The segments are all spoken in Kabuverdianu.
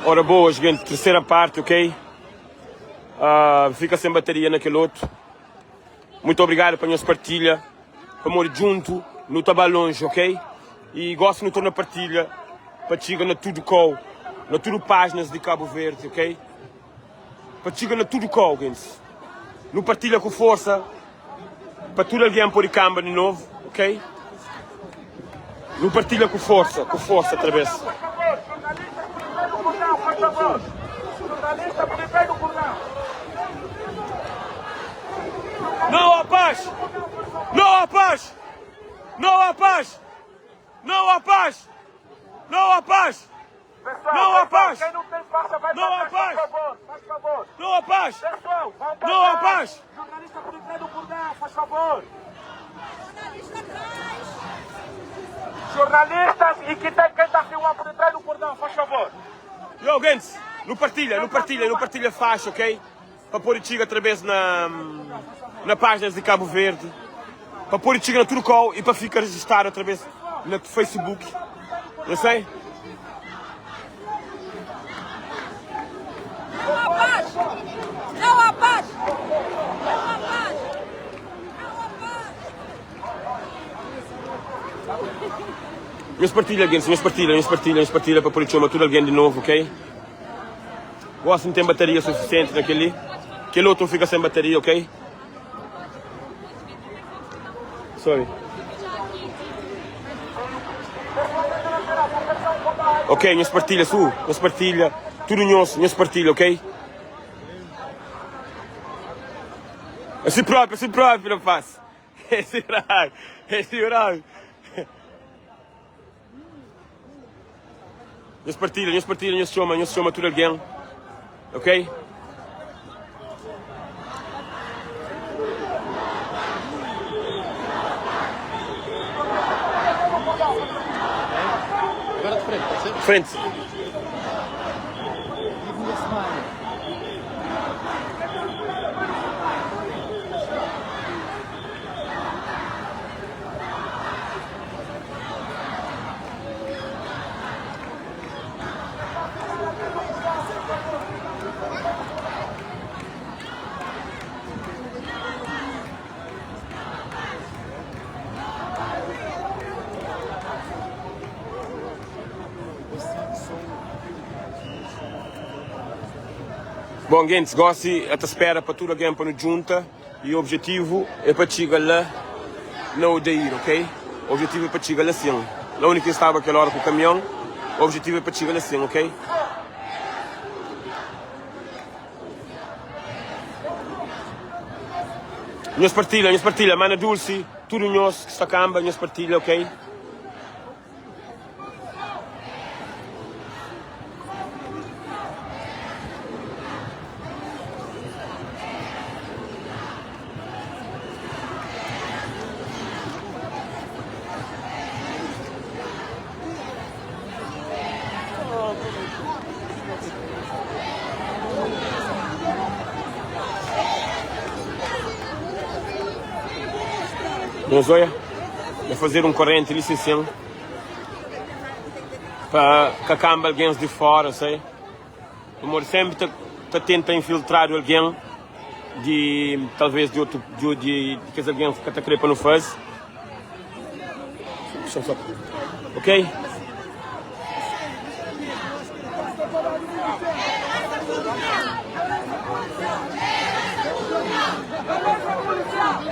Ora boas, gente, terceira parte, ok? Uh, fica sem bateria naquele outro. Muito obrigado pa nhos partilha, pamodi djuntu nu ta ba lonji, ok? E gosi nu torna partilha pa txiga na tudu kau, na tudu páginas di Cabo Verde, ok? Pa txiga na tudu kau, gentis. Nu partilha ku forsa pa tudu algen pode kanba di novu, ok? Nu partilha ku forsa, ku forsa atrabes. Não há paz! Não há paz! Não há paz! Não há paz! Não há paz! Pessoal, Não há pessoal, paz! Quem não tem faixa vai Não pra há trás, paz! Faz favor, faz favor. Não há paz! Pessoal, vão pra Não há trás. paz! Jornalista por trás do cordão, faz favor. Jornalista atrás! Jornalistas e que tem quem está filmando por trás do cordão, faz favor. Yo, gentes, nu partilha, nu partilha, nu partilha faixa, ok? Pa pode txiga através na, na páginas de Cabo Verde, pa pode txiga na tudo kau e pa fica registado através na Facebook. Eu sei? Não há paz! Não há paz! Não há paz! Não há paz! Nhos partilha, gentes, nhos partilha, nhos partilha, nhos partilha pa pode txoma tudo alguém de novo, ok? Gosi N ten bateria sufisienti na kel-li. Kel otu N fika sen bateria, ok? Sorry. Ok, nhos partilha, su, nhos partilha. Tudu nhos, nhos partilha, ok? Asi propi, asi propi, rapaz. Esse bravo, esse bravo. Nhos partilha, nhos partilha, nhos txoma, nhos txoma tudu algen, ok? Agora de frente, pode ser? Frente. Give me a smile. Bom, gentis, gosi a ta spera pa tudu algen pa nu djunta. E objetivu é pa txiga la na Odair, ok? Objetivu é pa txiga la sin. La undi ki N staba kel óra ku kamion, objetivu é pa txiga la sin, ok? Nhos partilha, nhos partilha, Mana Dulce, tudu nhos ki sta kanba, nhos partilha, ok? Nhos oia. Na fazer um corrente li sin pa ka kamba alguens di fora sei pamodi sempre ta, ta tenta infiltrado alguém di talvez di outro di, di, di kes alguém que ka ta kre pa nu faze ok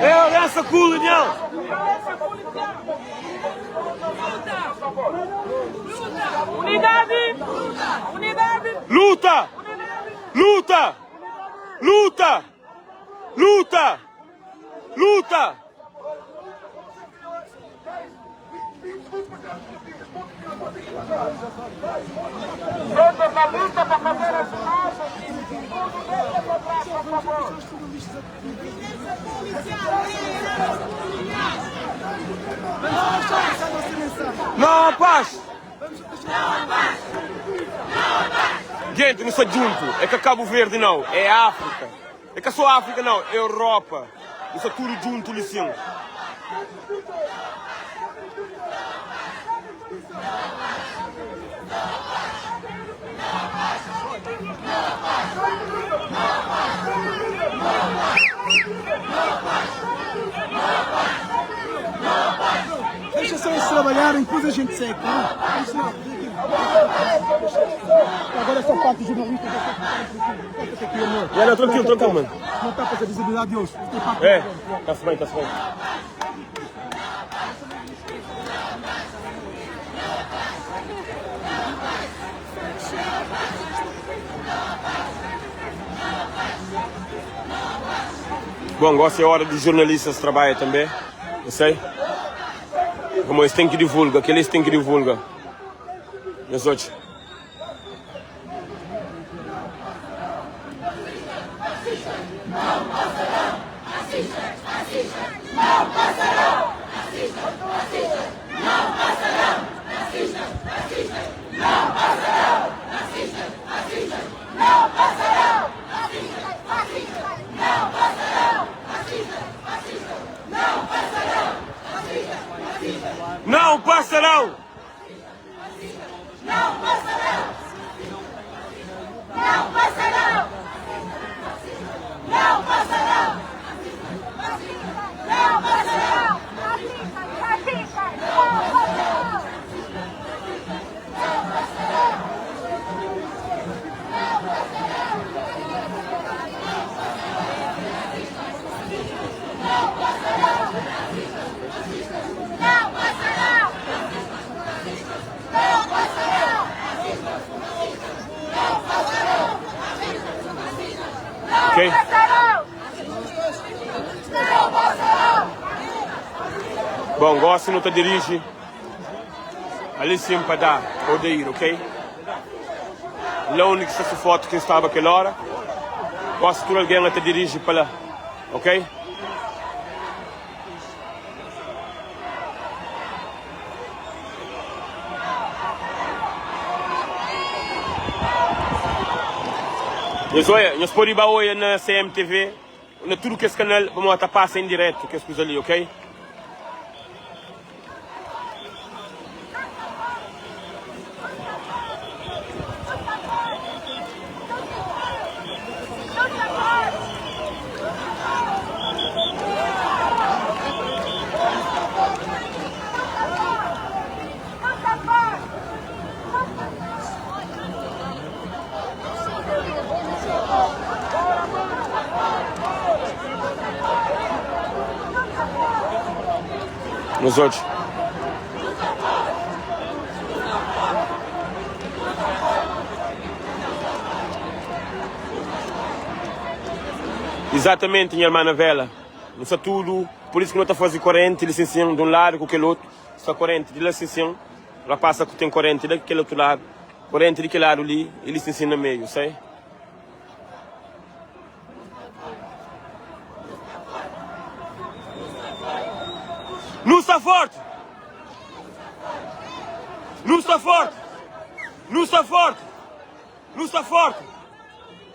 Violência colonial! Unidade! Unidade! Luta! Luta! Luta! Luta! Luta! Todos na luta para fazer as imagens. Tudo deixa para trás, por favor. Não há paz! Gente, nu sta djuntu. É ka Cabo Verde não, é África. É ka só África não, é Europa. Nu sta tudu djuntu li sim. trabalharem, depois a gente segue, tá bom? Deixa lá, vem aqui. Agora essa parte jornalista já está aqui, aqui, amor. Yeah, não, tranquilo, tranquilo, mano. Não está a visibilidade hoje. Tem parte É, tá-se bem, tá-se bem. Bom, gosta é hora dos jornalistas trabalhar também, eu sei. Como eles têm que divulgar, que eles têm que divulgar. Meus outros. Não passarão! Não passarão! Não passarão! Não passarão! Não passarão! Racistas, não passarão! Não passarão! Não passarão! Ok? Não passarão! Não passarão! Bom, gosto não te dirige. Ali sim para dar, pode ir, ok? Lá onde que está essa foto que estava aquela hora. Gosto que alguém te dirige para lá, ok? Nhos oia, nhos pode ba oia na CMTV, na tudo kes canal, pamodi ta passa em direto kes kuza li, ok? Nos odja. Exatamente, nha irmã Anavela. Nu sta tudu, por isso ki nu ta faze korenti li sin-sin, di un ladu ku kel otu, sta korenti di la sin-sin, rapasa ku ten korenti la kel otu ladu, korenti di kel ladu li i li sin-sin na meiu, sai? Nu sta forti! Nu sta forti! Nu sta forti! Nu sta forti!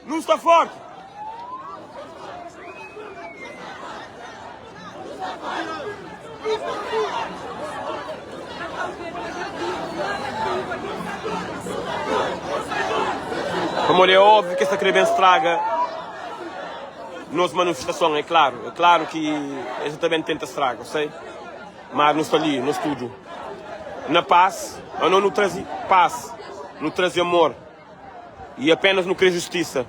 Nu sta forti! Pamodi é óbvio ki es ta kre ben straga nos manifestason, é klaru, é klaru ki es ta ben tenta straga, eu sei. Mas nu sta li, nos tudu, na paz, anos nu traze paz, nu traze amor e apenas nu kre justisa.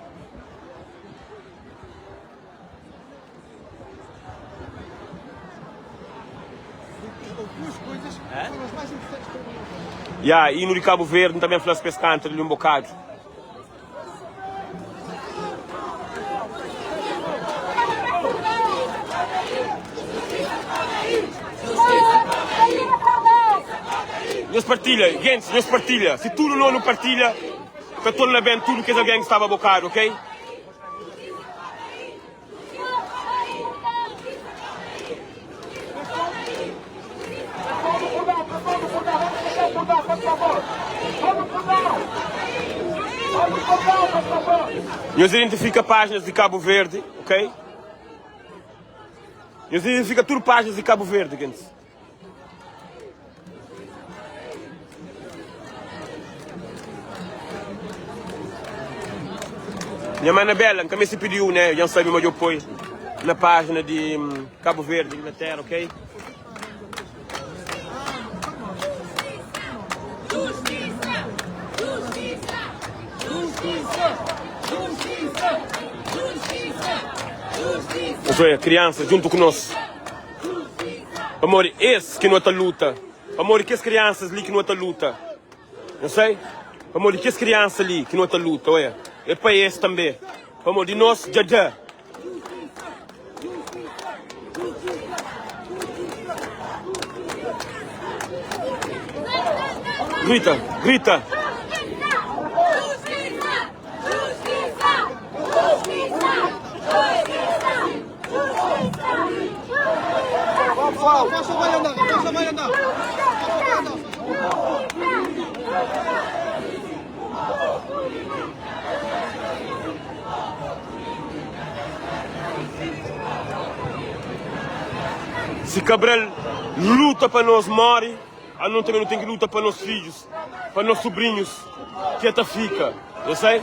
Ya, hino di Cabo Verde, N ta ben fla-s pa es kanta li un bokadu. Nhos partilha, gentis, nhos partilha. Si tudu no nu partilha, ta torna ben tudu kes algen ki staba bokadu, ok? Nhos identifika pájinas di Kabu Verdi, ok? Nhos identifika tudu pájinas di Kabu Verdi, gentis. Nha mana Bela, N ka meste pidi-u, né? Dja N sabe ma dja-u poi na pájina di Kabu Verdi, Inglaterra, ok? Nhos oia kriansas djuntu ku nos. Pamodi es ki no ta luta. Pamodi kes kriansas li ki no ta luta. Nhos sai? Pamodi kes kriansa li ki no ta luta. Oia, é pa es tanbe. Pamodi nos dja da. Grita, grita. Si Cabral luta pa nos more, anos tanbe nu ten ki luta pa nos fidjus, pa nos subrinhus ki ta fika. Eu sei.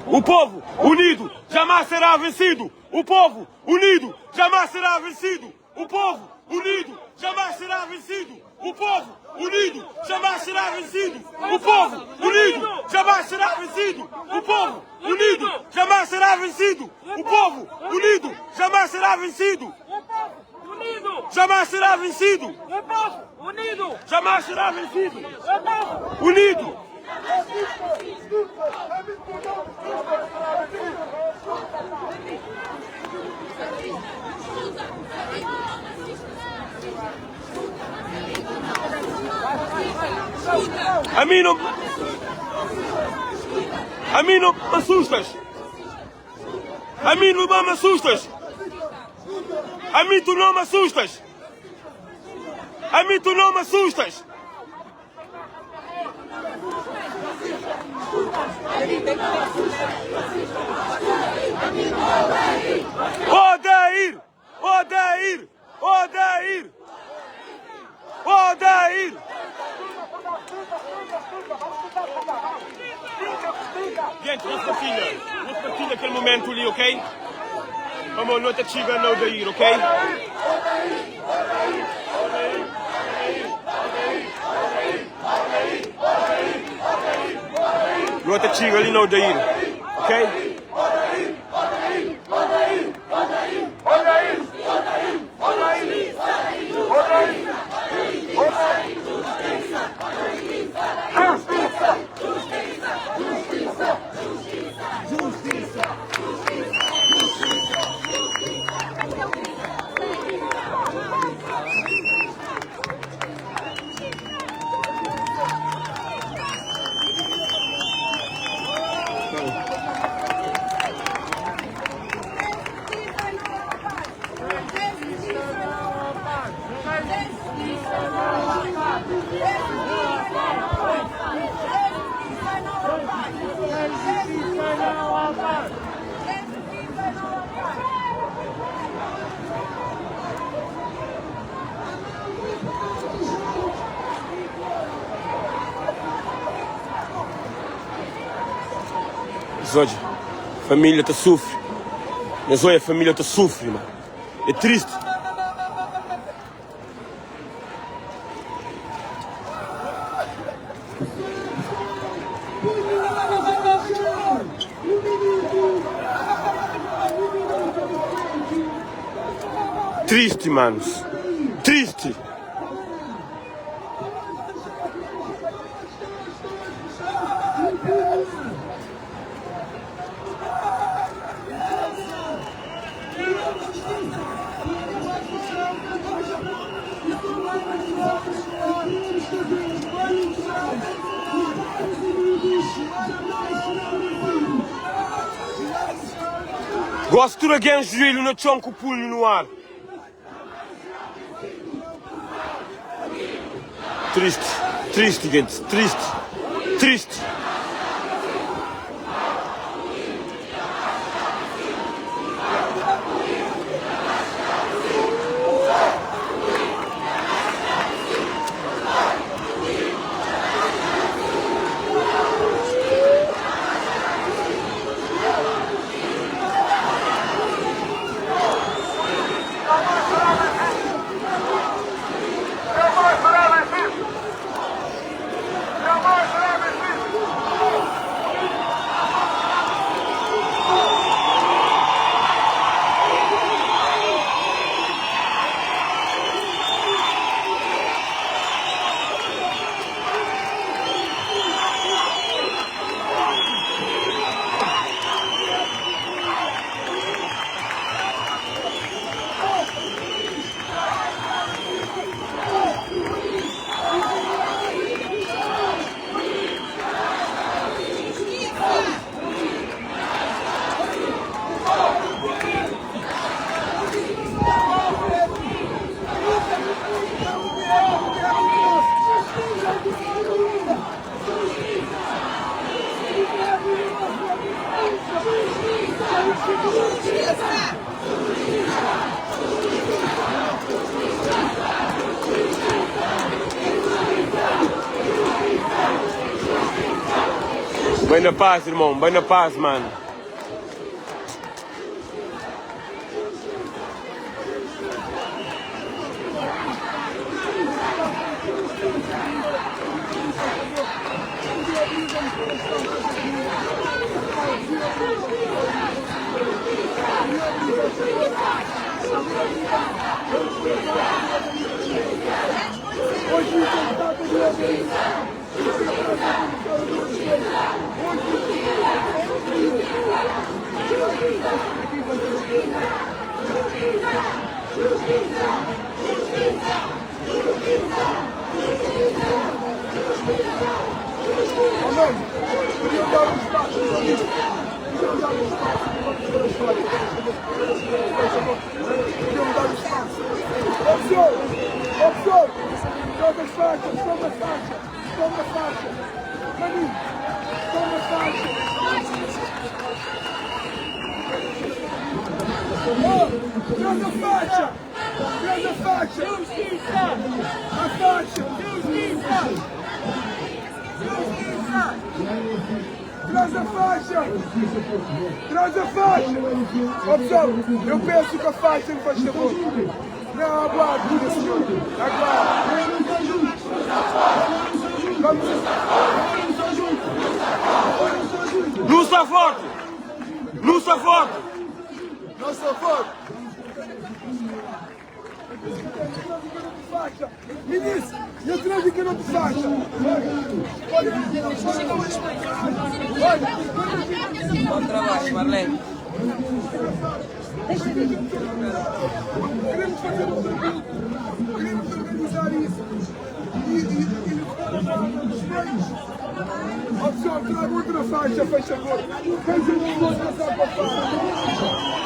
O povo unido jamais será vencido. O povo unido jamais será vencido. O povo unido jamais será vencido. O povo unido jamais será vencido. O povo unido jamais será vencido. O povo unido jamais será vencido. O povo unido jamais será vencido. O povo unido Jamais será vencido. O povo unido Jamais será vencido. O povo Unido. A mim não. A mim não me assustas. A mim não me assustas. A mim tu não me assustas. A mim tu não me assustas. Odair! Odair! Odair! Odair! Gente, nos partilha. Nos partilha kel momentu li, ok? Pamodi no ta txiga na Odair, ok? No ta txiga li na Odair, ok? Zodja, família ta sufri. Nha zoia, família ta sufri, mano. É triste. Triste, manos. Triste. Gosi tudu algen juelhu na txon ku punhu nu ar. Triste, triste, gentis, triste, triste. Bai na paz irmon, bai na paz mano. Traz a faixa! Traz a faixa! Ó pessoal, eu peço que a faixa me faz favor. Não, aguarde, minha senhora. Aguarde. Vamos. Luz está forte! Luz está forte! Nossa forte! Ministro, eu trago aqui não te faixa. Bom trabalho, Marlene. Queremos fazer um tributo, queremos organizar isso e, e, e levar os meios. Ó pessoal, traga outra faixa, faz favor. Veja o outro passar para fora.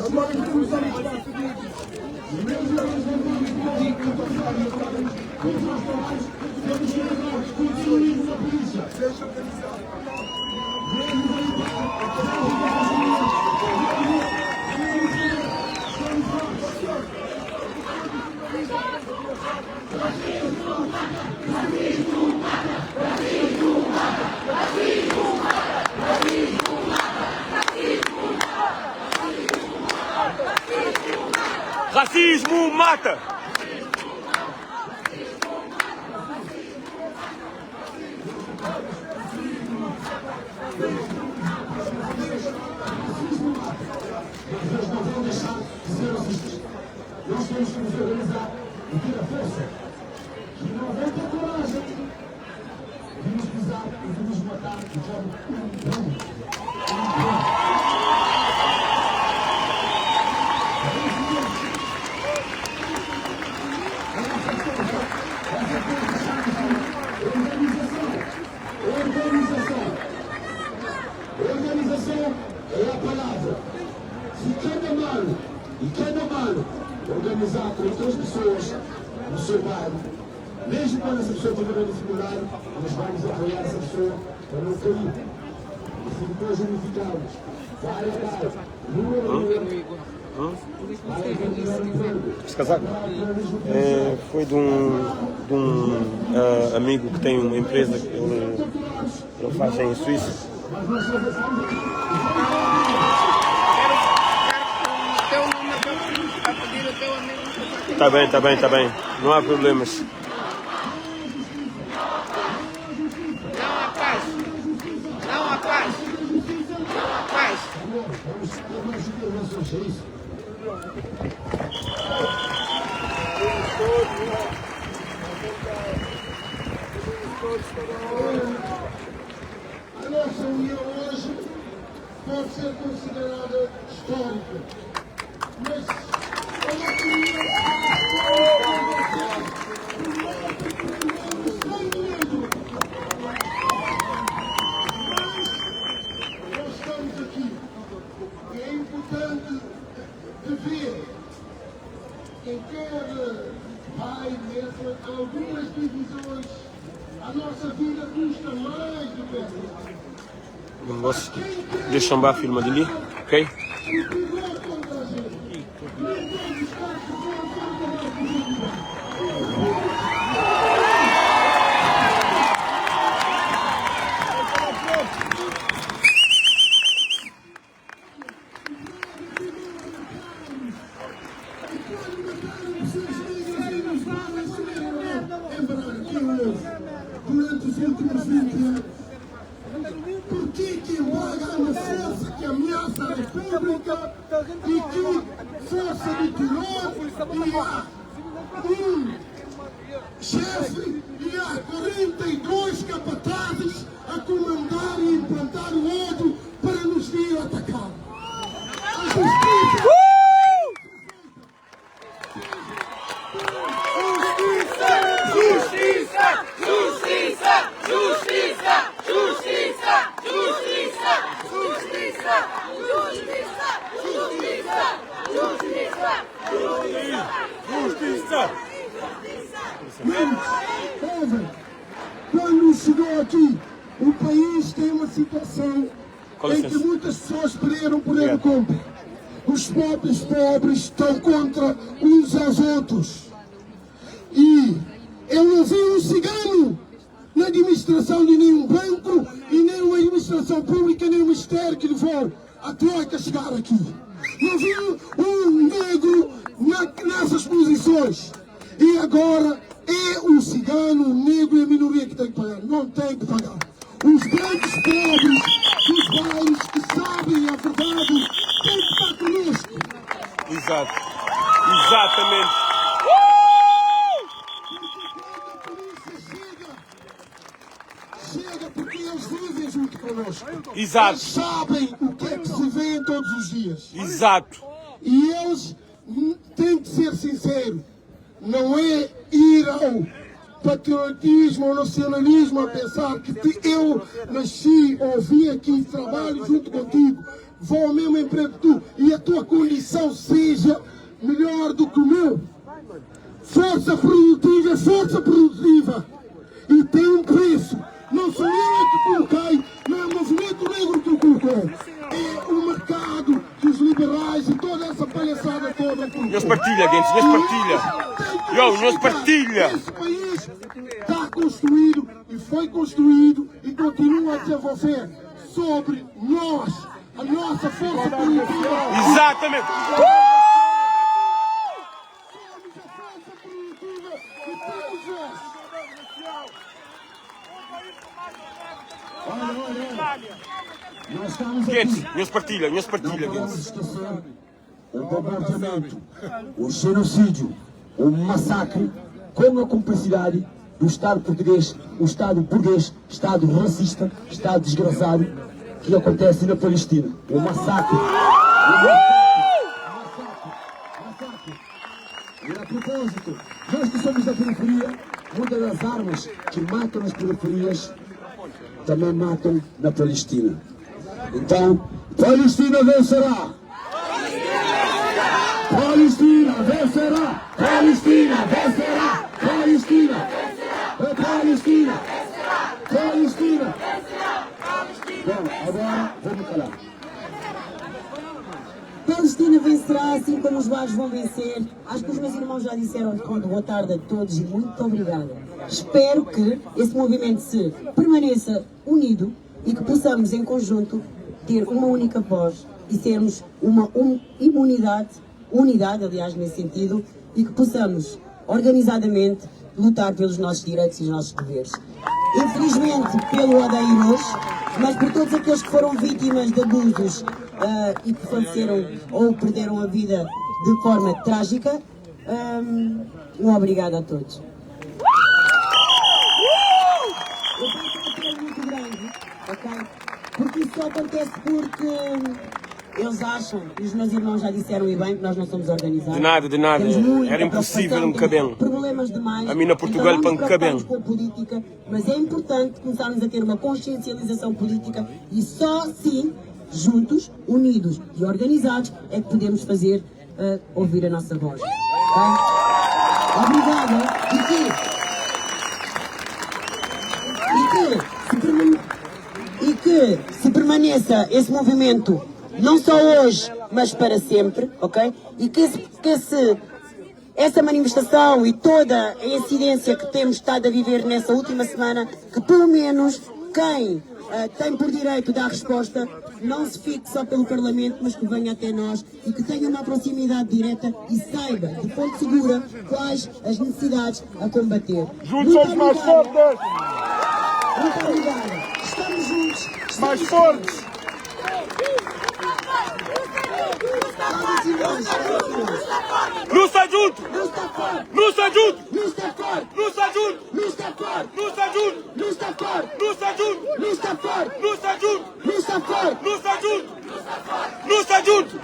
Agora queremos dar espaço Deixa organizar. Racismo mata! Mas não vão deixar de ser racistas. Nós temos que nos organizar e ter a força. E não vão ter coragem de nos pisar e de nos matar de forma impune. Organização. Organização é a palavra. Se cada mano e cada mano organizar com outras pessoas no seu bairro, mesmo quando essa pessoa tiver uma dificuldade, nós vamos apoiar essa pessoa para não cair. E se depois unificarmos, bairro a bairro, rua a rua, Esse casaco é, foi de um, de um ah, amigo que tem uma empresa que ele, ele faz em Suíça. Quero o teu número para pedir o teu amigo que Tá bem, tá bem, tá bem. Não há problemas. Não há paz. Não há paz. Não há paz. Vamos ter mais intervenções, é isso? A nossa união hoje pode ser considerada histórica, mas a nossa união sem medo. Mas nós estamos aqui e é importante de ver quem quer Dexa-m ba filma di li, ok? Durante os últimos 20 anos, por que que em Braga há uma força que ameaça a República e que força de terror e há um chefe e há 42 capatazes a comandar e implantar o ódio para nos vir atacar. A justiça. Justiça! Justiça! Justiça! Justiça! Justiça! Justiça! Justiça! Justiça! Justiça! Justiça! Menos, ouvem, quando chegou aqui, o país tem uma situação Com em que licença. muitas pessoas perderam o poder de compra. Os próprios pobres estão contra uns aos outros. E eu não vi um cigano na administração de nenhum banco e nem uma administração pública, nem um ministério que levou a troika chegar aqui. Não vi um negro na, nessas posições. E agora é o cigano, o negro e a minoria que tem que pagar. Não tem que pagar. Os brancos pobres dos bairros que sabem a verdade têm que estar conosco. Exato. Exatamente. Porque quando a polícia chega, chega porque eles vivem junto conosco. Exato. Eles sabem o que é que se vê em todos os dias. Exato. E eles têm que ser sinceros. Não é ir ao patriotismo ou nacionalismo a pensar que eu nasci ou vim aqui, trabalho junto contigo, vou ao mesmo emprego que tu e a tua condição seja melhor do que o meu. Força produtiva é força produtiva e tem um preço. Não sou eu é que coloquei, não é o movimento negro que o colocou. É o mercado que os liberais e toda essa palhaçada toda colocou. Nhos partilha, gente, nhos partilha. Yo, nhos partilha. Esse país está construído e foi construído e continua a desenvolver sobre nós, a nossa força produtiva. Exatamente. Somos a força produtiva e temos voz. Olha, olha, olha. Nós estamos aqui. Gente, nhos partilha, nhos Não partilha, podemos gente. esquecer o bombardeamento, o genocídio, o massacre com a cumplicidade do Estado português, o Estado burguês, Estado racista, Estado desgraçado que acontece na Palestina. O massacre. O massacre. Massacre. E a propósito, nós que somos da periferia, muitas das armas que matam nas periferias também matam na Palestina. Então, Palestina vencerá! Palestina vencerá! Palestina vencerá! Palestina! Palestina! Palestina! Bom, agora vou me calar. Palestina vencerá, assim como os bares vão vencer. Acho que os meus irmãos já disseram de conta. Boa tarde a todos e muito obrigada. Espero que esse movimento se permaneça unido e que possamos, em conjunto, ter uma única voz e sermos uma imunidade, unidade, aliás, nesse sentido, e que possamos, organizadamente, lutar pelos nossos direitos e os nossos deveres. Infelizmente, pelo Odair hoje, mas por todos aqueles que foram vítimas de abusos e que faleceram ou perderam a vida de forma trágica, um obrigado a todos. Eu faço um apelo muito grande, ok? Porque isso só acontece porque eles acham, e os meus irmãos já disseram e bem, que nós não somos organizados. De nada, de nada. Temos muita Era impossível preocupação, um cabelo. temos Problemas demais. A mim na Portugal então, não nos para um cabelo. preocupamos com a política, mas é importante começarmos a ter uma consciencialização política e só assim, juntos, unidos e organizados, é que podemos fazer ouvir a nossa voz. Bem? Obrigada. E que, e que se permane-, Que se permaneça esse movimento não só hoje, mas para sempre, ok? E que esse, que esse essa manifestação e toda a incidência que temos estado a viver nessa última semana, que pelo menos quem uh, tem por direito dar resposta não se fique só pelo Parlamento, mas que venha até nós e que tenha uma proximidade direta e saiba, de fonte segura, quais as necessidades a combater. Juntos somos mais fortes! Muito obrigada. Estamos juntos. Estamos mais fortes! Nós está junto! Nós está junto! Nós está junto! Nós está forte! Nós está junto! Nós está forte! Nós está junto! Nós está forte! Nós está junto! Nós está forte! Nós está junto! Nós está junto!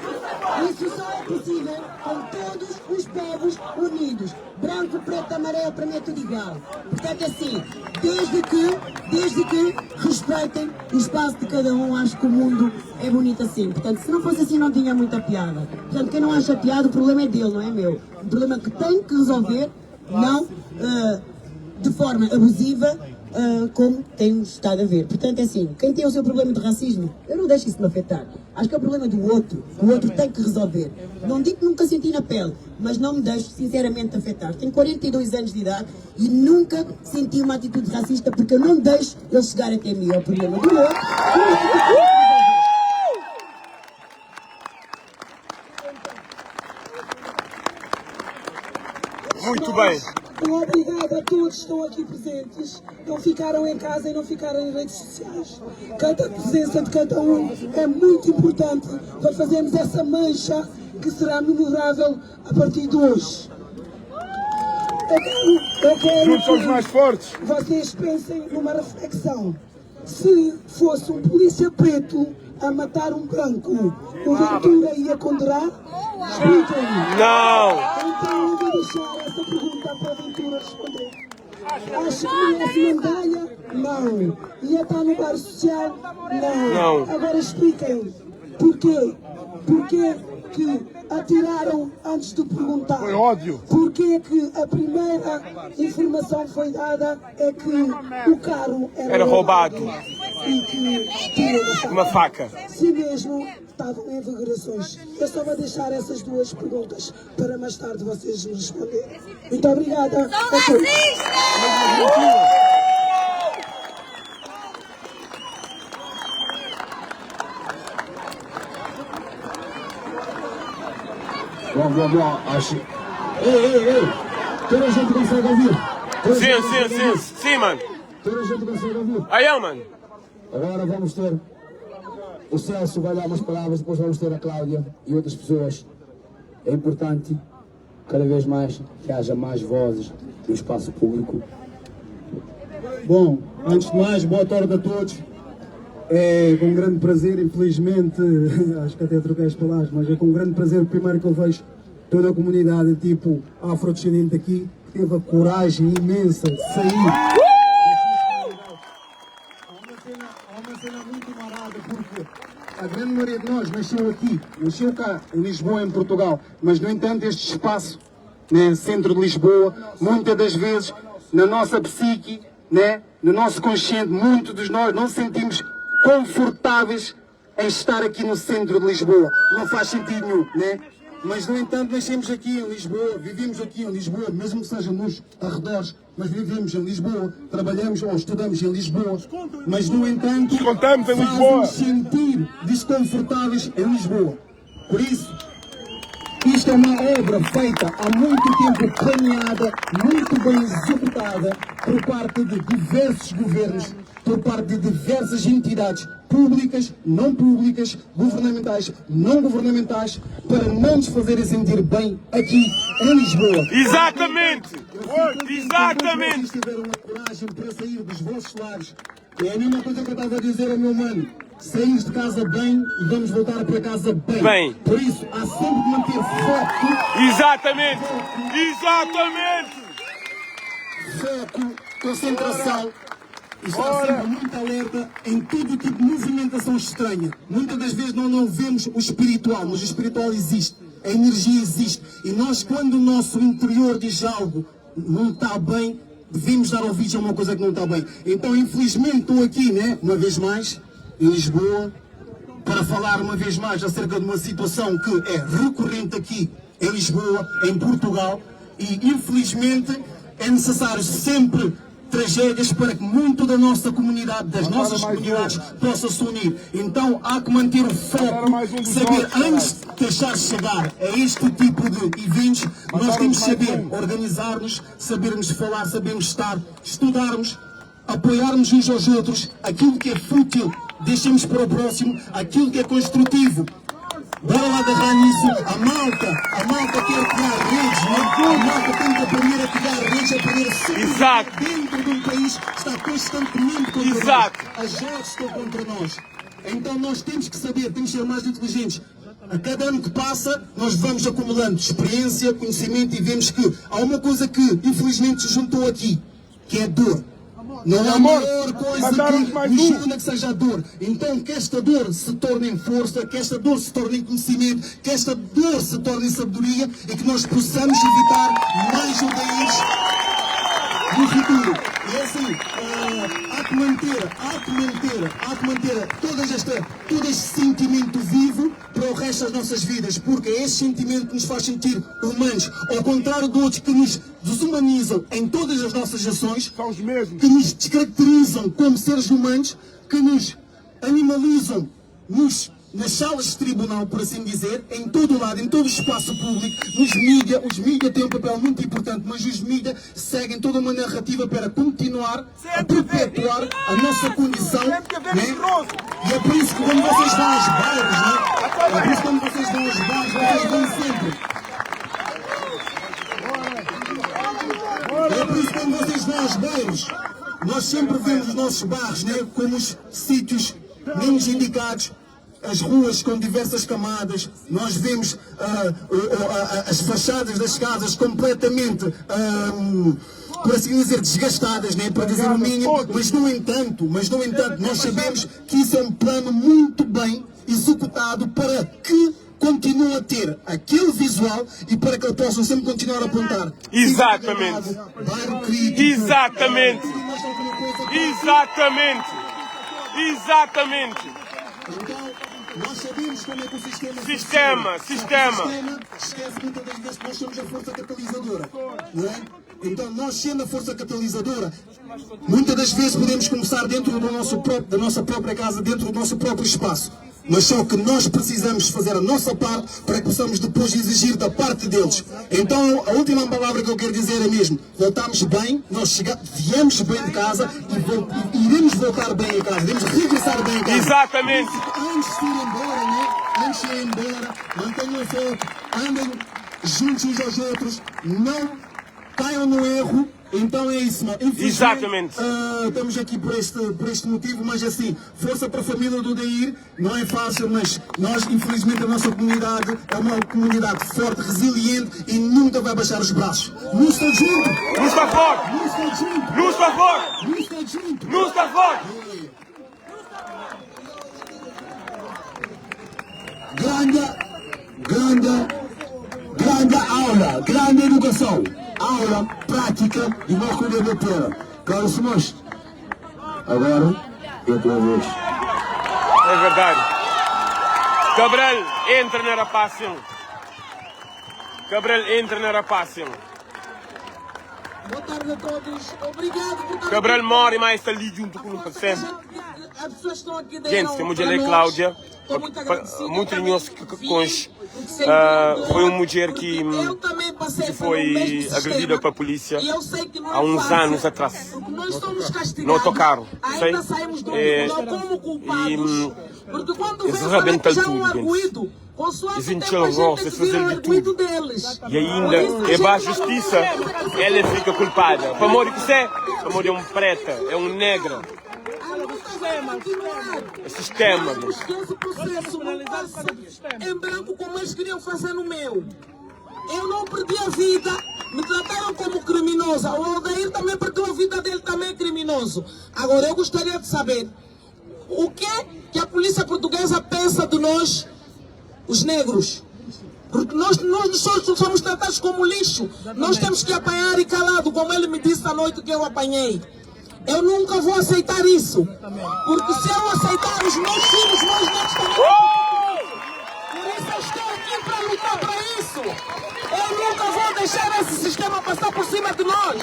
Isso só é possível com todos os povos unidos. Branco, preto, amarelo, para mim é tudo igual. Portanto, assim, desde que, desde que respeitem o espaço de cada um, acho que o mundo é bonito assim. Portanto, se não fosse assim, não tinha muita piada. Portanto, quem não acha piada, o problema é dele, não é meu. O problema é que tem que resolver, não uh, de forma abusiva, uh, como temos estado a ver. Portanto, é assim, quem tem o seu problema de racismo, eu não deixo isso me afetar. Acho que é o problema do outro. O outro tem que resolver. Não digo que nunca senti na pele, mas não me deixo sinceramente afetar. Tenho 42 anos de idade e nunca senti uma atitude racista porque eu não deixo ele chegar até mim. É o problema do outro. O outro tem que resolver. Muito bem. Obrigado a todos que estão aqui presentes, não ficaram em casa e não ficaram em redes sociais. Cada presença de cada um é muito importante para fazermos essa mancha que será memorável a partir de hoje. Eu quero, eu quero Juntos somos mais fortes. Vocês pensem numa reflexão. Se fosse um polícia preto a matar um branco, o Ventura ia condenar? Expliquem-me. Não! Então eu vou deixar essa pergunta para o Ventura responder. Acho que merece medalha? Não. Ia estar no bar social? Não. Não. Agora expliquem porquê. Porquê que atiraram antes de perguntar? Foi ódio. Porquê que a primeira informação que foi dada é que o carro era, Era roubado. E que tinha uma faca. Uma faca. Se mesmo estavam em vibrações. Eu só vou deixar essas duas perguntas para mais tarde vocês me responderem. Muito obrigada. São a todos. racistas! Bom, bom, bom, acho. Ei, ei, ei! Toda a gente consegue ouvir? Toda a Sim, gente sim, consegue sim. ouvir? Sim, mano. Toda a gente consegue ouvir? Aí, mano. Agora vamos ter. O Celso vai dar umas palavras, depois vamos ter a Cláudia e outras pessoas. É importante, cada vez mais, que haja mais vozes no espaço público. Bom, antes de mais, boa tarde a todos. É com grande prazer, infelizmente, acho que até troquei as palavras, mas é com grande prazer primeiro que eu vejo toda a comunidade tipo afrodescendente aqui, que teve a coragem imensa de sair. Há uma cena, há uma cena muito marada porque a grande maioria de nós nasceu aqui, nasceu cá, em Lisboa, em Portugal, mas no entanto este espaço, né, centro de Lisboa, muitas das vezes na nossa psique, né, no nosso consciente, muitos de nós não sentimos confortáveis em estar aqui no centro de Lisboa. Não faz sentido nenhum, né? Mas, no entanto, nascemos aqui em Lisboa, vivemos aqui em Lisboa, mesmo que seja nos arredores, mas vivemos em Lisboa, trabalhamos ou estudamos em Lisboa. Mas, no entanto, Descontamos em Lisboa. fazem-nos sentir desconfortáveis em Lisboa. Por isso, isto é uma obra feita há muito tempo, planeada, muito bem executada por parte de diversos governos, por parte de diversas entidades públicas, não públicas, governamentais, não governamentais, para não nos fazerem sentir bem aqui em Lisboa. Exatamente! Eu fico contente que Exatamente! Vocês tiveram a coragem para sair dos vossos lares. É a mesma coisa que eu estava a dizer ao meu mano. Saímos de casa bem e vamos voltar para casa bem. Bem. Por isso, há sempre que manter foco, Exatamente! Exatamente! foco, concentração. E estar sempre muito alerta em todo tipo de movimentação estranha. Muitas das vezes nós não vemos o espiritual, mas o espiritual existe, a energia existe. E nós, quando o nosso interior diz algo não está bem, devemos dar ouvidos a uma coisa que não está bem. Então, infelizmente, estou aqui, né? Uma vez mais. em Lisboa, para falar uma vez mais acerca de uma situação que é recorrente aqui em Lisboa, em Portugal, e infelizmente é necessário sempre tragédias para que muito da nossa comunidade, das nossas comunidades, possa se unir. Então há que manter o foco, saber antes de deixar chegar a este tipo de eventos, nós temos que saber organizar-nos, sabermos falar, sabermos estar, estudarmos, apoiarmos uns aos outros, aquilo que é fútil, deixemos para o próximo, aquilo que é construtivo. Bora lá agarrar nisso, a malta, a malta quer criar redes, né? A malta tem que aprender a criar redes, aprender a se Exato. dentro de um país que está constantemente contra Exato. nós. As redes estão contra nós. Então nós temos que saber, temos que ser mais inteligentes. A cada ano que passa, nós vamos acumulando experiência, conhecimento e vemos que há uma coisa que infelizmente se juntou aqui, que é a dor. Não há maior coisa que mais nos um. una que seja a dor. Então que esta dor se torne em força, que esta dor se torne em conhecimento, que esta dor se torne em sabedoria e que nós possamos evitar mais Odaírs no futuro. E é assim, eh, há que manter, há que manter, há que manter todas esta, todo este sentimento vivo para o resto das nossas vidas, porque é esse sentimento que nos faz sentir humanos, ao contrário de outros que nos desumanizam em todas as nossas ações, São os mesmos. que nos descaracterizam como seres humanos, que nos animalizam nos, nas salas de tribunal, por assim dizer, em todo o lado, em todo o espaço público, nos mídia, os mídia têm um papel muito importante, mas os mídia seguem toda uma narrativa para continuar a perpetuar a nossa condição. Né? E é por isso que quando vocês vão aos bairros, né? É por isso que quando vocês vão aos bairros, vocês vão sempre. É por isso que quando vocês vão aos bairros, nós sempre vemos os nossos bairros né, como os sítios menos indicados, as ruas com diversas camadas, nós vemos ah, o- o- a- a- as fachadas das casas completamente, ah, por assim dizer, desgastadas, né, para dizer o mínimo, mas no entanto, mas no entanto, nós sabemos que isso é um plano muito bem executado para que continue a ter aquele visual e para que eles possam sempre continuar a apontar. Exatamente. Bairro crítico. Exatamente. Tudo e mais alguma coisa. Exatamente. Exatamente. Então, nós sabemos como é que o sistema Sistema, funciona. sistema. O sistema esquece muitas das vezes que nós somos a força catalisadora, não é? Então, nós sendo a força catalisadora, muitas das vezes podemos começar dentro do nosso próprio, da nossa própria casa, dentro do nosso próprio espaço. Mas só que nós precisamos fazer a nossa parte para que possamos depois exigir da parte deles. Então, a última palavra que eu quero dizer é mesmo: voltamos bem, nós chega, viemos bem de casa e, vol- e iremos voltar bem a casa, iremos regressar bem a casa. Exatamente. Antes de ir embora, né? Antes de ir embora, mantenham o foco, andem juntos uns aos outros, não caiam no erro. Então é isso, mano. Infelizmente, Exatamente. ah, estamos aqui por este, por este motivo, mas assim, força para a família do Dair, não é fácil, mas nós, infelizmente, a nossa comunidade é uma comunidade forte, resiliente e nunca vai baixar os braços. Nos está junto! Nos está forte! Nos está junto! Nos está forte! Nos está junto! Nos está forte! Grande, grande, grande aula, grande educação. Aula prática de nós podemos ter. Carlos Simões, agora é a tua vez. É verdade. Cabral entra na rapaz. Cabral entra na rapaz. Boa tarde a todos. Obrigado por estar Cabral aqui. morre, mas está ali junto com A o força que a sempre. gente- As pessoas estão aqui Gente, deram temos para ali a nós. Cláudia. Estou muito Pa- agradecida. Muito Eu linhoso também que vi, cons. porque senti Ah, dor, foi uma mulher porque que, eu também passei que pelo foi mesmo sistema. agredida pela polícia E eu sei que não é há uns fácil, anos atrás. Porque nós somos castigados. No autocarro, Ainda sei? saímos do É, tribunal como culpados. e, hum, porque quando eles vem falar que arrebentam já é tudo, um gente. arguido, consoante Eles o tempo encheu a gente roça, tem eles que vir fazem o de arguido tudo. deles. E ainda, é para a justiça, ela fica culpada. Para morrer que você, para morrer é um preta, é um negra. A luta vai continuar. É sistema, Queremos gente. que esse processo não passe em branco como eles queriam fazer no meu. Eu não perdi a vida, me trataram como criminosa. O Odair também perdeu a vida dele, também é criminoso. Agora, eu gostaria de saber o que que a polícia portuguesa pensa de nós, os negros. Porque nós, nós somos, somos tratados como lixo. Nós temos que apanhar e calado, como ele me disse à noite que eu apanhei. Eu nunca vou aceitar isso. Porque se eu aceitar os. Os meus filhos, meus netos também vão ter que Por isso eu estou aqui para lutar para isso. Eu nunca vou deixar esse sistema passar por cima de nós.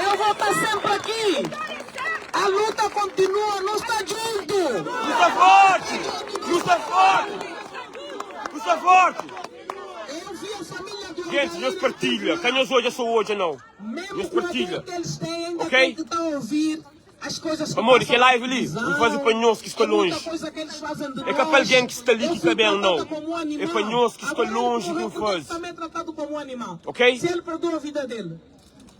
Eu vou estar sempre aqui. A luta continua, nós está junto. Nu sta forti! Nu sta forti! Nu sta forti! Eu vi a família do Gente, nhos partilha. Ka nhos odja so odja não. Mesmo Nhos com a partilha. dor que eles têm, ainda Ok? tem que estar a ouvir as coisas que Pamodi passam kel na live li, N televisão, faze pa nhos ki sta é muita lonji. coisa que eles fazem de É ka pa nós. algen ki sta li Eu ki fui ka ben, tratada não. como um É animal. pa nhos ki sta Agora ele lonji ki morreu, N por que que faze. também é tratado como um animal? Ok? Se ele perdeu a vida dele.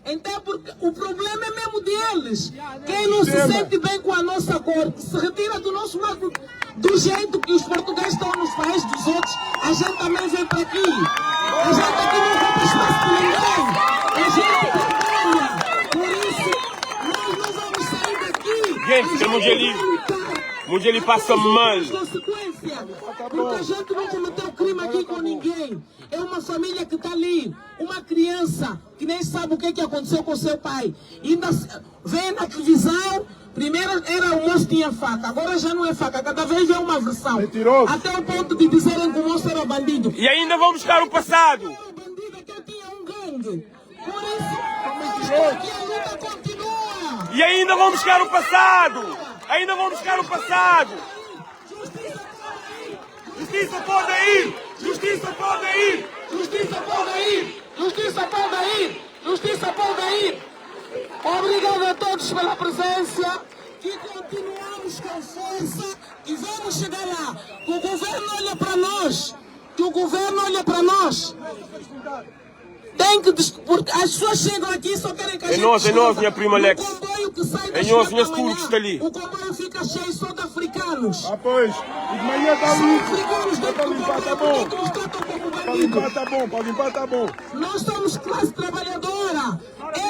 Então, porque o problema é mesmo deles. Quem não se sente bem com a nossa cor, que se retira do nosso lado, do jeito que os portugueses estão nos países dos outros, a gente também vem para aqui. A gente aqui não rouba espaço de ninguém. A gente trabalha. Por isso, nós não vamos sair daqui. Gente, A gente tem mulher ali. vai lutar. Mulher ali passa mal. Consequência, porque a gente não cometeu crime aqui com ninguém. É uma família que está ali, uma criança que nem sabe o que, é que aconteceu com seu pai. Ainda vem na televisão, primeiro era o moço tinha faca, agora já não é faca, cada vez é uma versão. Mentiroso. Até o ponto de dizerem que o moço era bandido. E ainda vão buscar o passado. Eu era bandido, que eu tinha um gangue. Por isso, eu estou aqui, a luta continua. E ainda vão buscar o passado. Ainda vão buscar o passado. Justiça pode ir! Justiça pode ir! Justiça pode ir! Justiça pode ir! Justiça pode ir! Obrigado a todos pela presença. Que continuamos com força e vamos chegar lá. Que o governo olha para nós. Que o governo olha para nós. Tem que porque as pessoas chegam aqui e só querem que a É gente nós, é nós, escreva. minha prima Alex. O comboio que sai É das nós, quatro minhas da tudo manhã, que está ali. O comboio fica cheio só de africanos. Ah, pois. E de manhã está Só limpo. africanos Para dentro do limpar tá comboio. bom. Por que que nos tratam como Para bandidos? limpar tá bom, para limpar tá bom. Nós somos classe trabalhadora.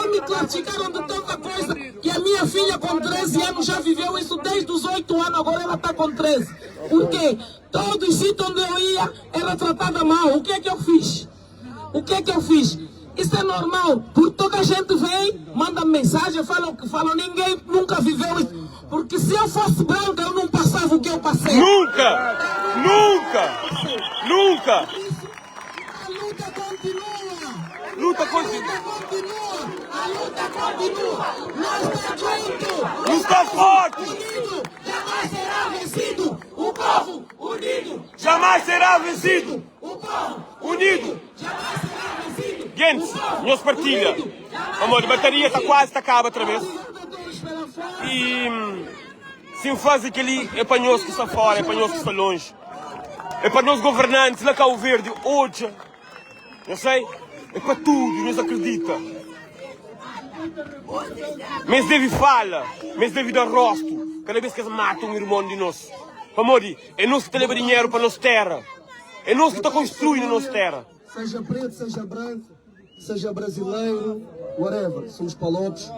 Eu me classificaram de tanta coisa que a minha filha com 13 anos já viveu isso desde os 8 anos, agora ela está com 13. Por quê? Todos os sítios onde eu ia era tratada mal. O que é que eu fiz? O que é que eu fiz? Isso é normal, porque toda a gente vem, manda mensagem, fala o que falam, ninguém nunca viveu isso. Porque se eu fosse branca, eu não passava o que eu passei. Nunca! Nunca! Nunca! A luta continua! Luta A continua! luta continua! A luta continua! Nós está junto! Nós está forte! Unido! Jamais será vencido! O povo unido! Jamais será vencido! O povo Unido! jamais será vencido! Gente, O povo nhos partilha. unido jamais Amor, a bateria está quase, está acaba outra vez. Obrigado a todos pela força! E hum, se faz aquele é para nós que está fora, é para nós que está longe. É para nós governantes lá Cabo Verde, hoje. Eu sei, é para tudo, nós acredita. Mas deve fala, mas deve dar rosto. Cada vez que eles matam um irmão de nós. Amor, é nós que te leva dinheiro para nossa terra. É nós que está construindo nossa terra. Seja preto, seja branco, seja brasileiro, whatever. Somos palopes,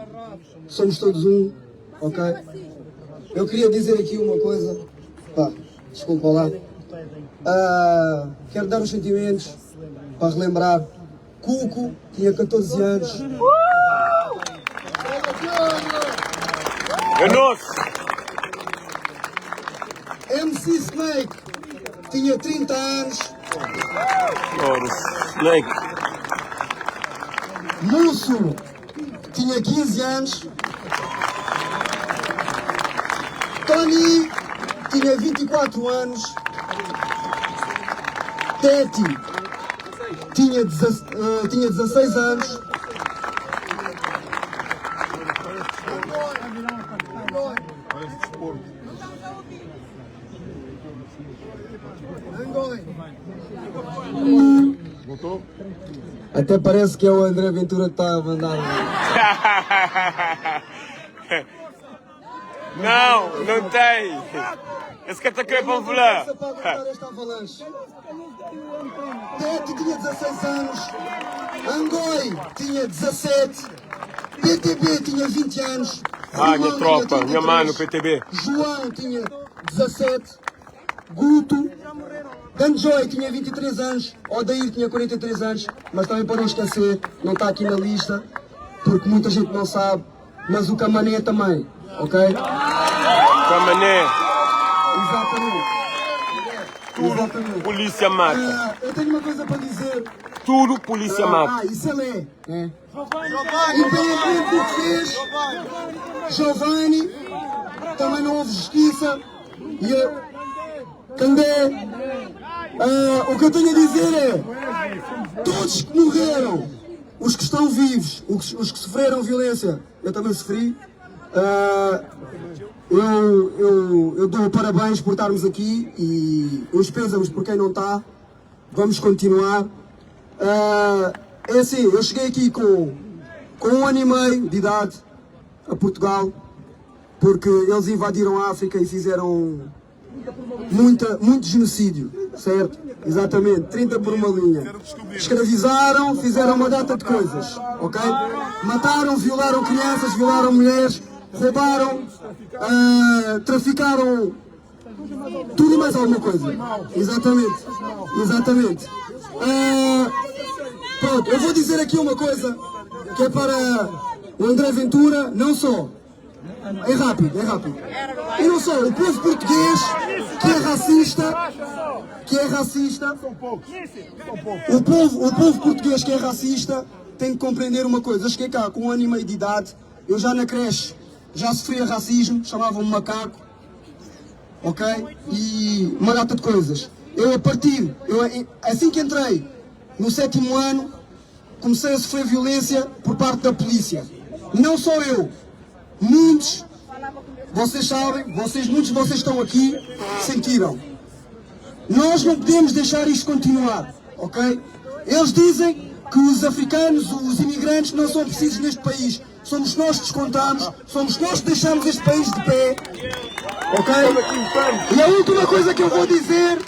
somos todos um, ok? Eu queria dizer aqui uma coisa, pá, desculpa lá. Ah, quero dar os sentimentos para relembrar. Cuco tinha 14 anos. É nosso. MC Snake tinha 30 anos. Ora, Snake. Musso tinha 15 anos. Tony tinha 24 anos. Tete tinha, tinha 16 anos. Voltou? Até parece que é o André Ventura que está a mandar. Não, não tem. Esse cara está querendo para Força para aguentar esta avalanche. Tete tinha 16 anos, Angoi tinha 17, PTB tinha 20 anos, Ah, minha Romão tinha tropa, minha 33, mano, PTB. João tinha 17, Guto, Danjoy tinha 23 anos, Odair tinha 43 anos, mas também para não esquecer, não está aqui na lista, porque muita gente não sabe, mas o Camané também, ok? Camané. Exatamente. Tudo polícia mata. Ah, eu tenho uma coisa para dizer. Tudo polícia mata. Ah, isso ele é. é. Independentemente do que fez, Giovanni, também não houve justiça. E eu, Candé, ah, o que eu tenho a dizer é: todos que morreram, os que estão vivos, os, os que sofreram violência, eu também sofri. ah, eu, eu, eu dou parabéns por estarmos aqui e os pêsames por quem não está. Vamos continuar. Ah, é assim, eu cheguei aqui com, com um ano e meio de idade a Portugal, porque eles invadiram a África e fizeram muita, muito genocídio, certo? Exatamente, 30 por uma linha. Escravizaram, fizeram uma data de coisas, ok? Mataram, violaram crianças, violaram mulheres, roubaram, ah, traficaram tudo e mais alguma coisa. Exatamente, exatamente. Ah, pronto, eu vou dizer aqui uma coisa que é para o André Ventura, não só. É rápido, é rápido. E não só, o povo português que é racista, que é racista, o povo, o povo português que é racista tem que compreender uma coisa. Eu cheguei cá com um ano e meio de idade, eu já na creche já sofria racismo, chamavam-me macaco, ok? E uma data de coisas. Eu a partir, eu, assim que entrei no sétimo ano, comecei a sofrer violência por parte da polícia. Não só eu, muitos, vocês sabem, vocês, muitos de vocês estão aqui, sentiram. Nós não podemos deixar isto continuar, ok? Eles dizem que os africanos, os imigrantes não são precisos neste país. Somos nós que descontamos, somos nós que deixamos este país de pé, ok? E a última coisa que eu vou dizer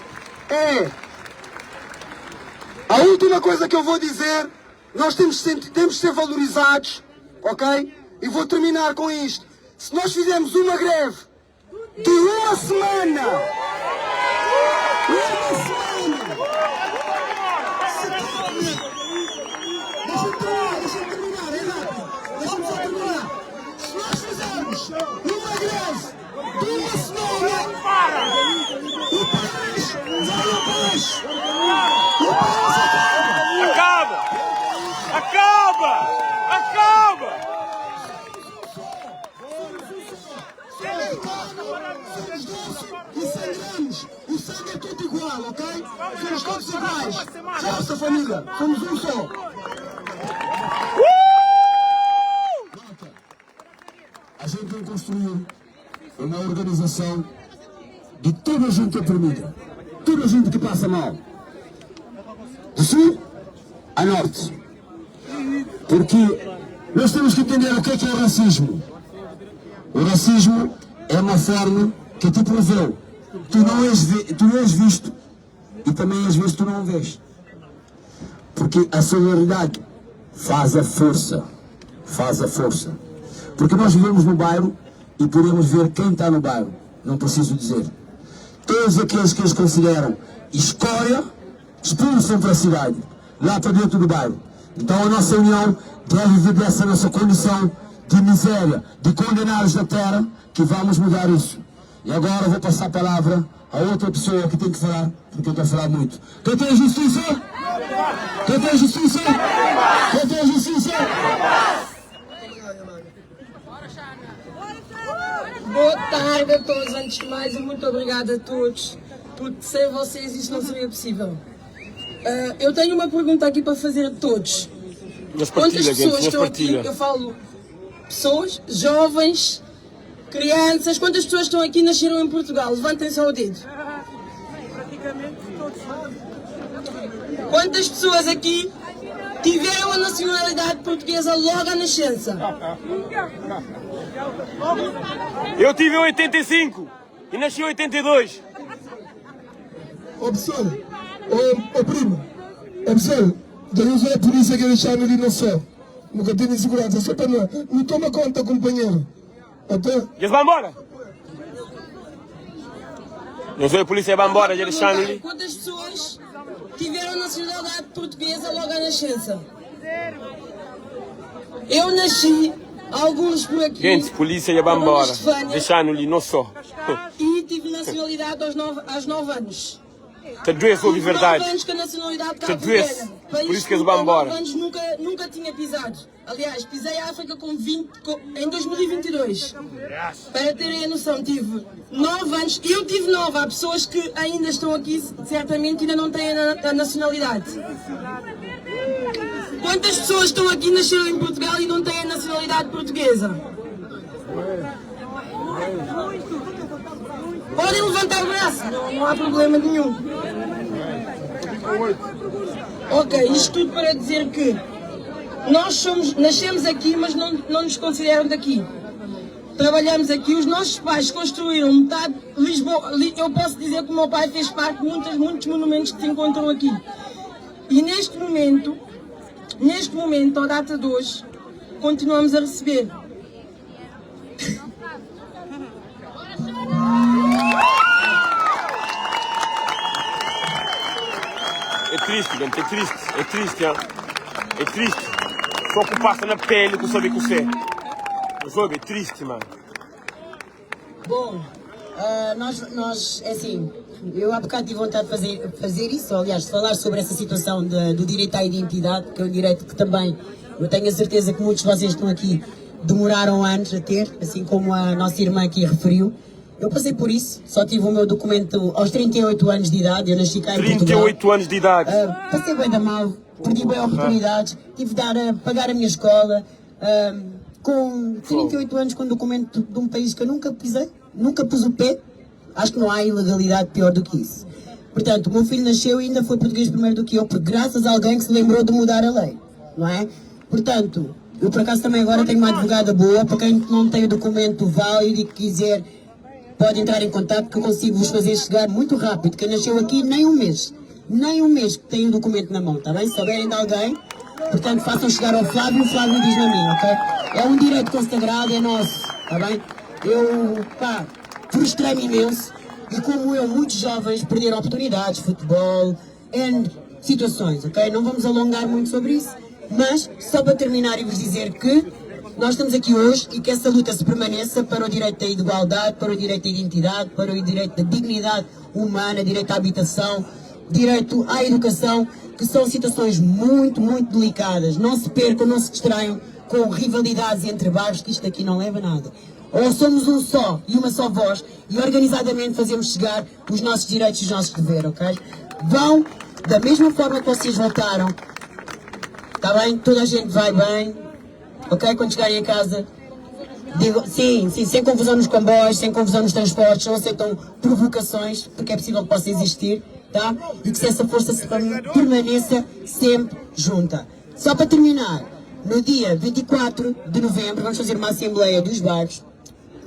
é... A última coisa que eu vou dizer, nós temos de ser, temos de ser valorizados, ok? E vou terminar com isto. Se nós fizermos uma greve de uma semana, uma semana, se Deixa-me terminar, deixa-me terminar, é rápido. Deixa-me só terminar. Se nós fizermos uma greve de uma semana, o país vai abaixo. O país acaba. acaba. Acaba! Acaba! Somos doce e sangramos. O sangue é tudo igual, ok? Somos todos iguais. Força, família. Somos um só. Malta, a gente tem que construir uma organização de toda a gente oprimida, toda a gente que passa mal, de sul a norte. Porque nós temos que entender o que é que é racismo. O racismo é uma forma que é tipo um véu. Tu não és, tu não és visto e também às vezes tu não vês. Porque a solidariedade faz a força. Faz a força. Porque nós vivemos no bairro e podemos ver quem está no bairro. Não preciso dizer. Todos aqueles que eles consideram escória, expulsam para a cidade, lá para dentro do bairro. Então a nossa união deve vir dessa nossa condição de miséria, de condenados da terra, que vamos mudar isso. E agora vou passar a palavra a outra pessoa que tem que falar, porque eu estou a falar muito. Quem tem justiça? Quem tem justiça? Quem tem justiça? Boa tarde a todos, antes de mais, e muito obrigada a todos, porque sem vocês isto não seria possível. Uh, eu tenho uma pergunta aqui para fazer a todos. Mas Quantas partilha, gente, pessoas mas estão aqui? partilha. Eu falo pessoas, jovens, crianças. Quantas pessoas estão aqui e nasceram em Portugal? Levantem só o dedo. Quantas pessoas aqui tiveram a nacionalidade portuguesa logo à nascença? Eu tive em 85 e nasci em 82. Ó pessoal, ó, ó primo, ó pessoal, já não a polícia que deixaram ali não só. Nunca tem segurança, só para não, não toma conta, companheiro. Até. Eles vão embora. Não sou a polícia, vai embora, já deixaram ali. Quantas pessoas tiveram nacionalidade portuguesa logo à nascença? Eu nasci, alguns por aqui. Gente, polícia já vai com a dona embora. Estefânia, Deixaram ali, não só. E tive nacionalidade aos 9, aos nove anos. Ta duê-s obi Tive verdadi. 9 anos com a nacionalidade Ta duê-s. cabo-verdiana, Por país isso que que es ba em 9 nbóra. anos nunca, nunca tinha pisado. Aliás, pisei a África com 20, com, em 2022. Para terem a noção, tive 9 anos, eu tive 9, há pessoas que ainda estão aqui, certamente ainda não têm a, a nacionalidade. Quantas pessoas estão aqui, nasceram em Portugal e não têm a nacionalidade portuguesa? Podem levantar o braço, não, não há problema nenhum. Ok, isto tudo para dizer que nós somos, nascemos aqui, mas não, não nos consideram daqui. Trabalhamos aqui, os nossos pais construíram metade de Lisboa. Eu posso dizer que o meu pai fez parte de muitos, muitos monumentos que se encontram aqui. E neste momento, neste momento, à data de hoje, continuamos a receber. É triste, gente, é triste, é triste, hein? É triste. Só que passa na pele que sabe que você. Sabe, é triste, mano. Bom, uh, nós, nós, é assim, eu há bocado tive vontade de fazer, fazer isso, aliás, de falar sobre essa situação de, do direito à identidade, que é um direito que também eu tenho a certeza que muitos de vocês estão aqui demoraram anos a ter, assim como a nossa irmã aqui referiu. Eu passei por isso, só tive o meu documento aos 38 anos de idade, eu nasci cá em 38 Portugal. anos de idade. Uh, passei bem da mal, perdi bem oportunidades, tive de dar a, pagar a minha escola. Uh, com 38 anos, com um documento de um país que eu nunca pisei, nunca pus o pé, acho que não há ilegalidade pior do que isso. Portanto, o meu filho nasceu e ainda foi português primeiro do que eu, porque graças a alguém que se lembrou de mudar a lei, não é? Portanto, eu por acaso também agora tenho uma advogada boa, para quem não tem o documento válido e que quiser, pode entrar em contato que eu consigo vos fazer chegar muito rápido. Quem nasceu aqui, nem um mês, nem um mês que tem o documento na mão, tá bem? Se souberem de alguém, portanto, façam chegar ao Flávio, o Flávio diz-me a mim, ok? É um direito consagrado, é nosso, tá bem? Eu, pá, frustrei-me imenso e como eu, muitos jovens perderam oportunidades, futebol, N situações, ok? Não vamos alongar muito sobre isso, mas só para terminar e vos dizer que nós estamos aqui hoje e que essa luta se permaneça para o direito da igualdade, para o direito da identidade, para o direito da dignidade humana, direito à habitação, direito à educação, que são situações muito, muito delicadas. Não se percam, não se distraiam com rivalidades entre bairros, que isto aqui não leva a nada. Ou somos um só e uma só voz e organizadamente fazemos chegar os nossos direitos e os nossos deveres, ok? Vão da mesma forma que vocês voltaram, está bem? Toda a gente vai bem, ok? Quando chegarem a casa, digo, sim, sim, sem confusão nos comboios, sem confusão nos transportes, não aceitam provocações, porque é possível que possa existir, tá? E que essa força se permaneça sempre junta. Só para terminar, no dia 24 de novembro vamos fazer uma assembleia dos bairros.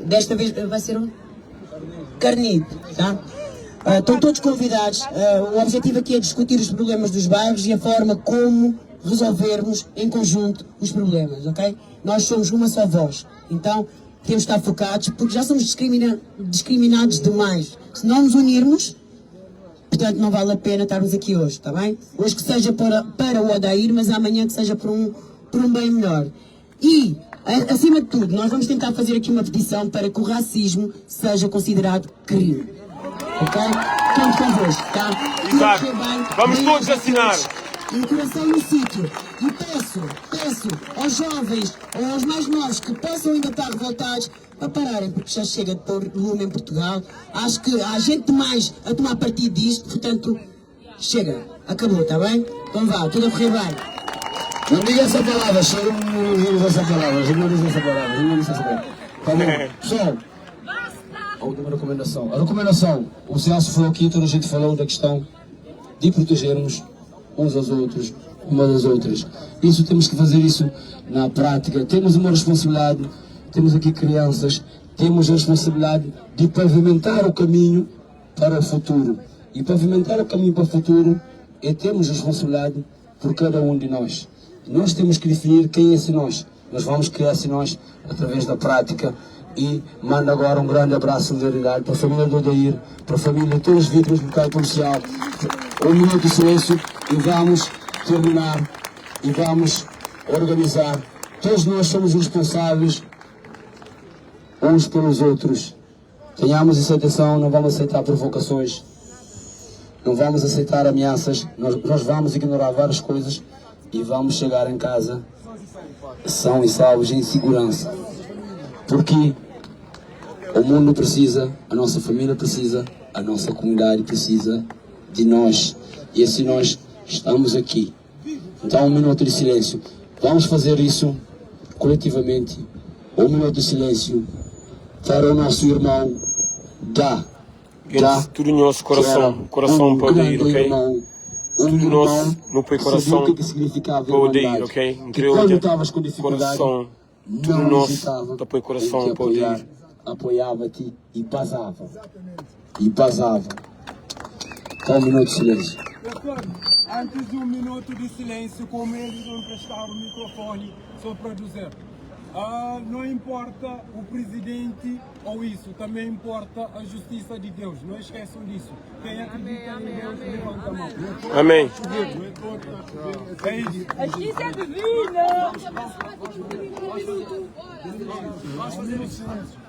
Desta vez vai ser um Carnide, tá? Uh, estão todos convidados. Uh, o objetivo aqui é discutir os problemas dos bairros e a forma como resolvermos em conjunto os problemas, ok? Nós somos uma só voz, então temos de estar focados porque já somos discrimina discriminados demais. Se não nos unirmos, portanto não vale a pena estarmos aqui hoje, está bem? Hoje que seja para, para o Odair, mas amanhã que seja por um, por um bem melhor. E, acima de tudo, nós vamos tentar fazer aqui uma petição para que o racismo seja considerado crime. Ok? Conto convosco, tá? Exato. Vamos todos assinar. E o coração no sítio. E peço, peço aos jovens, aos mais novos que possam ainda estar revoltados, para pararem, porque já chega de pôr lume em Portugal. Acho que há gente demais a tomar partido disto, portanto, chega, acabou, está bem? Então vá, tudo a correr bem. Não diga essa palavra, chega, não diz essa palavra, não diz essa palavra, não diz essa palavra. Tá bom, pessoal, a última recomendação. A recomendação, o Celso falou aqui, toda a gente falou da questão de protegermos uns aos outros, umas às outras. Isso temos que fazer isso na prática. Temos uma responsabilidade, temos aqui crianças, temos a responsabilidade de pavimentar o caminho para o futuro. E pavimentar o caminho para o futuro é termos responsabilidade por cada um de nós. Nós temos que definir quem é esse nós. Nós vamos criar esse nós através da prática. E mando agora um grande abraço de solidariedade para a família do Odair, para a família de todas as vítimas do bloqueio policial. Um minuto de silêncio e vamos terminar e vamos organizar. Todos nós somos responsáveis uns pelos outros. Tenhamos essa atenção, não vamos aceitar provocações. Não vamos aceitar ameaças, nós, nós vamos ignorar várias coisas e vamos chegar em casa são e salvos em segurança. Porque o mundo precisa, a nossa família precisa, a nossa comunidade precisa de nós. E assim nós estamos aqui. Então, um minuto de silêncio. Vamos fazer isso coletivamente. Um minuto de silêncio para o nosso irmão da. Gentis, tudu nhos korason, korason pa Odeir, ok? Tudu nos nu poi korason pa Odeir, ok? N kre odja korason, tudu nos ta poi korason pa Odeir. Apoiava-te e basava. E basava. Então, um minuto de silêncio. Pastor, antes de um minuto de silêncio, como eles não emprestaram o microfone, só para dizer, ah, não importa o presidente ou isso, também importa a justiça de Deus. Não esqueçam disso. Quem acredita em Deus, levanta a mão. Amém. É isso. A justiça é divina! Vamos fazer o silêncio.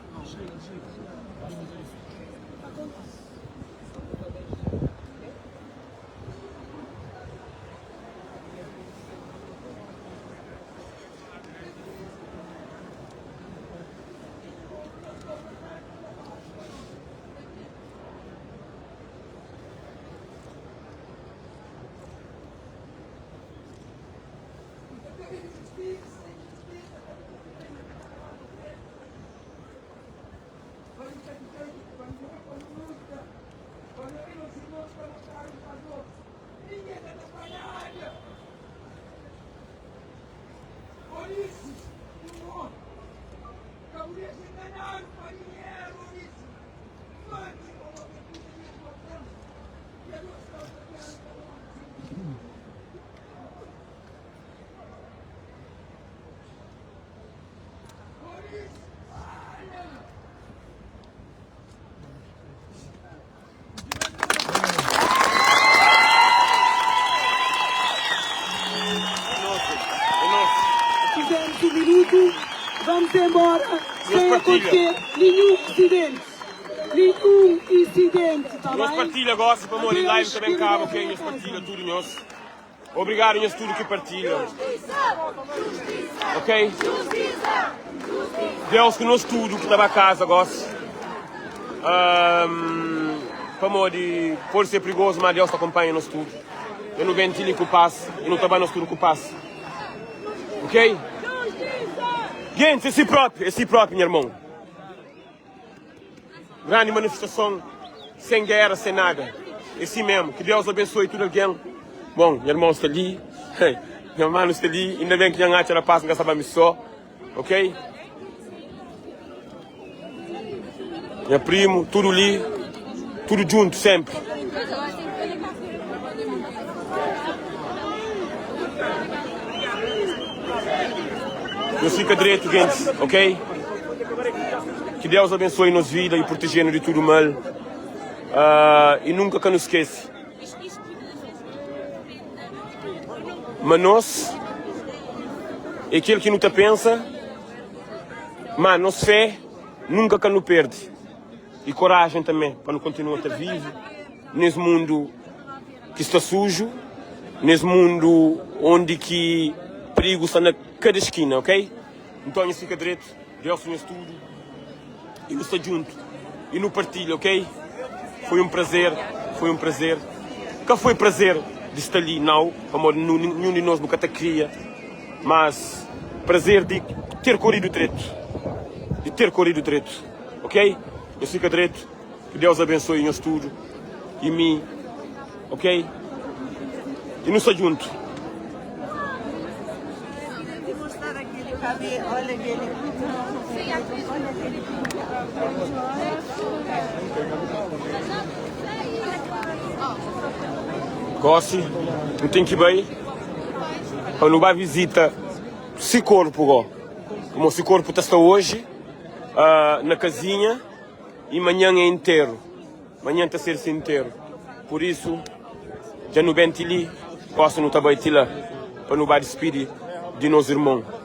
Fizemos um minuto, vamos embora sem acontecer nenhum incidente. Nenhum incidente, tá Nhos bem? partilha gosi pamodi Adeus, live ta ben que kaba, Deus ok? Nhos abençoe. partilha tudu nhos. Obrigadu nhos tudu ki partilha. Ok? Deus ku nos tudu ki ta ba kaza gosi. Um, pamodi pode ser perigoso, mas Deus ta acompanha nos tudo. Eu não venho li com paz e não ta ba nos tudo com paz. Ok? Gente, é si próprio, é si próprio, meu irmão. Grande manifestação, sem guerra, sem nada. É assim mesmo. Que Deus abençoe tudo alguém. Bom, meu irmão está ali. Meu mano está ali. Ainda bem que não acha rapaz, não sabe só. Ok? Meu primo, tudo ali. Tudo junto, sempre. Deus fica direito, gente, ok? Que Deus abençoe nos vida e protegendo de tudo mal. Uh, e nunca que nos esquece. Mas nós, é aquele que não te pensa, mas nossa fé nunca que nos perde. E coragem também para não continuar a estar vivo nesse mundo que está sujo, nesse mundo onde que perigo está na cada esquina, ok? Então, fica direito, Deus conhece tudo e nos está junto e no partilha, ok? Foi um prazer, foi um prazer. Que foi prazer de estar ali, não, amor, nenhum de nós nunca te queria, mas prazer de ter corrido direito, de ter corrido direito, ok? Eu fico direito, que Deus abençoe nós tudo e mim, ok? E nos está junto. Gossi, não tem que ir para não vai visita se corpo, go. Como se corpo está hoje uh, na casinha e manhã é inteiro. Manhã está ser inteiro. Por isso, já no bem ali, posso não tá bem lá para não vai despedir de nos irmãos.